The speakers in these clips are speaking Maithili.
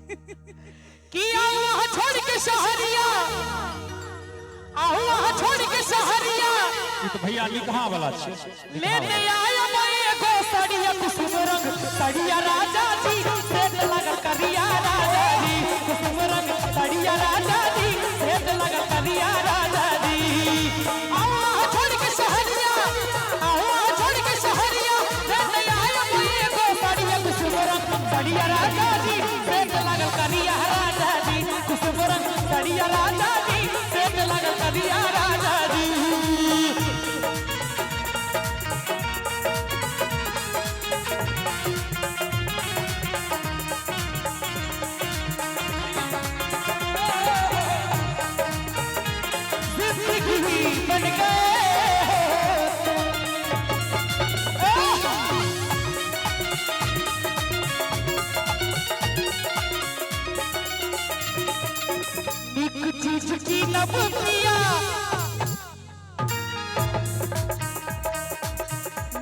कि आओ अहाँ छोड़ के शहरिया, आओ अहाँ छोड़ के शहरिया। ई तऽ भैया निकहा वाला छै। लेने आया मैं एगो सड़िया कुसुम रंग सड़िया राजा जी, सेठ लगल करिया राजा जी, कुसुम रंग सड़िया राजा जी, सेठ लगल करिया राजा जी। आओ अहाँ छोड़ के शहरिया, आओ अहाँ छोड़ के शहरिया, लेने आया मैं एगो सड़िया कुसुम रंग सड़िया राजा जी, सेठ लगल करिया राजा जी, कुसुम रंग सड़िया राजा जी, सेठ लगल करिया राजा जी। जिंदगी बन गए हो तुम। एक चीज की नब पिया,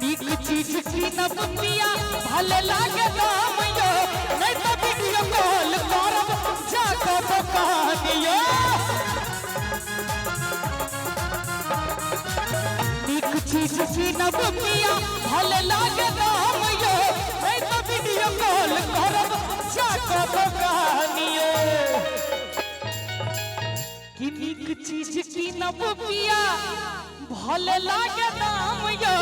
नीक चीज की नब पिया, भले लागे दाम यो, नहीं तो वीडियो कॉल करब जाकर दुकान यो। नीक चीज की नब पिया, भले लागे दाम यो, नहीं तो वीडियो कॉल करब जाकर दुकान यो। कि नीक चीज की नब पिया, भले लागे दाम यो।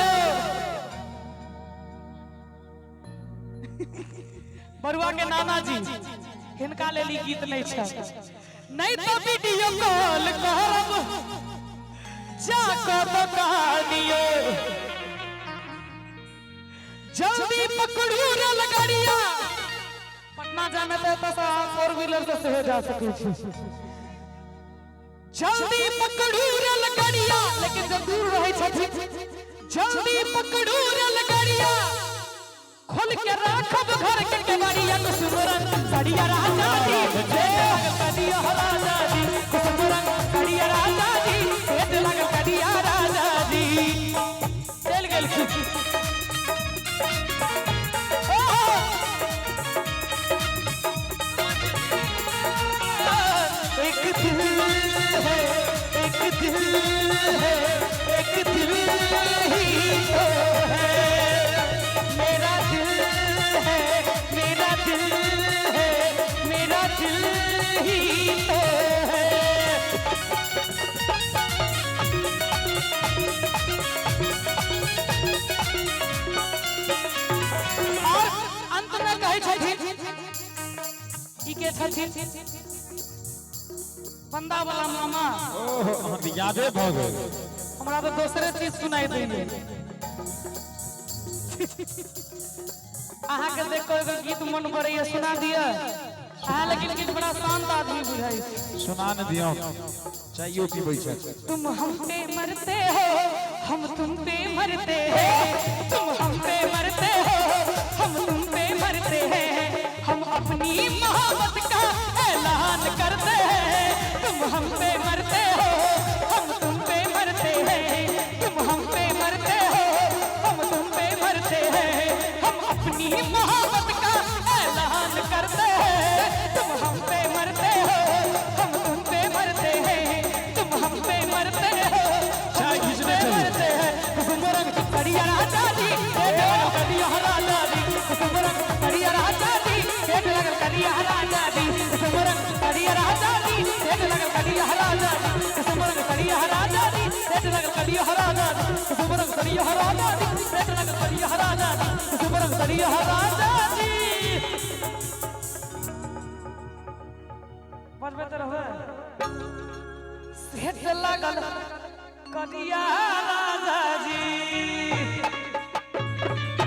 बरुआ के नाना जी हिनका लेल ई गीत नहीं छै, नहीं तो वीडियो कॉल करब जाकर दुकानियो। जल्दी पकड़ू रेलगाड़िया, पटना जामे तऽ एतऽ सँ अहाँ फोर व्हीलर से सेहो जा सकै छी। जल्दी पकड़ू रेलगाड़िया, लेकिन जब दूर रहै छथिन, जल्दी पकड़ू रेलगाड़िया, खोल के राखब घर के केवाड़िया, कुसुम रंग सड़िया राजा जी, सेठ लागल करिया राजा जी, कुसुम रंग सड़िया राजा जी, सेठ लागल करिया राजा जी। चलि गेलखिन। ओहो! एक दिल है, एक दिल है, एक दिल ही तो है, मेरा दिल है, मेरा दिल है, मेरा दिल ही तो है। और अंत में कहै छथिन, ई के छथिन बंदा वाला मामा। ओहो, अहाँके यादे भऽ गेल। हमरा तऽ दोसरे चीज सुनाई दैये। अहाँके देख कऽ एगो गीत मन पड़ैया, सुना दिअ अहाँ? लेकिन गीत बड़ा शांत आदमी बुझाइ छै। सुना ने दियौ, चाइयो पीबै छथि। तुम हम पे मरते हो, हम तुम पे मरते हैं, तुम हम पे मरते हो, हम तुम पे मरते हैं, हम अपनी मोहब्बत का ऐलान करते हैं, तुम हम पे मरते हो, हम तुम पे मरते हैं, तुम हम पे मरते हो, हम तुम पे मरते हैं, हम अपनी मोहब्बत का ऐलान करते हैं, तुम हम पे मरते हो, हम तुम पे मरते हैं, तुम हम पे मरते हो, चाय हम तुम खींचने पे चलिए। मरते हैं, कुसुम रंग करिया राजा जी, सेठ लगल करिया राजा जी, कुसुम रंग करिया राजा जी, सेठ लगल करिया राजा जी, कुसुम रंग करिया राजा जी, सेठ लगल करिया राजा जी, कुसुम रंग करिया राजा जी, सेठ लगल करिया राजा जी, कुसुम रंग करिया राजा जी, सेठ लगल करिया राजा जी, कुसुम रंग करिया राजा जी। बजबैत रहबै। सेठ लगल करिया राजा जी।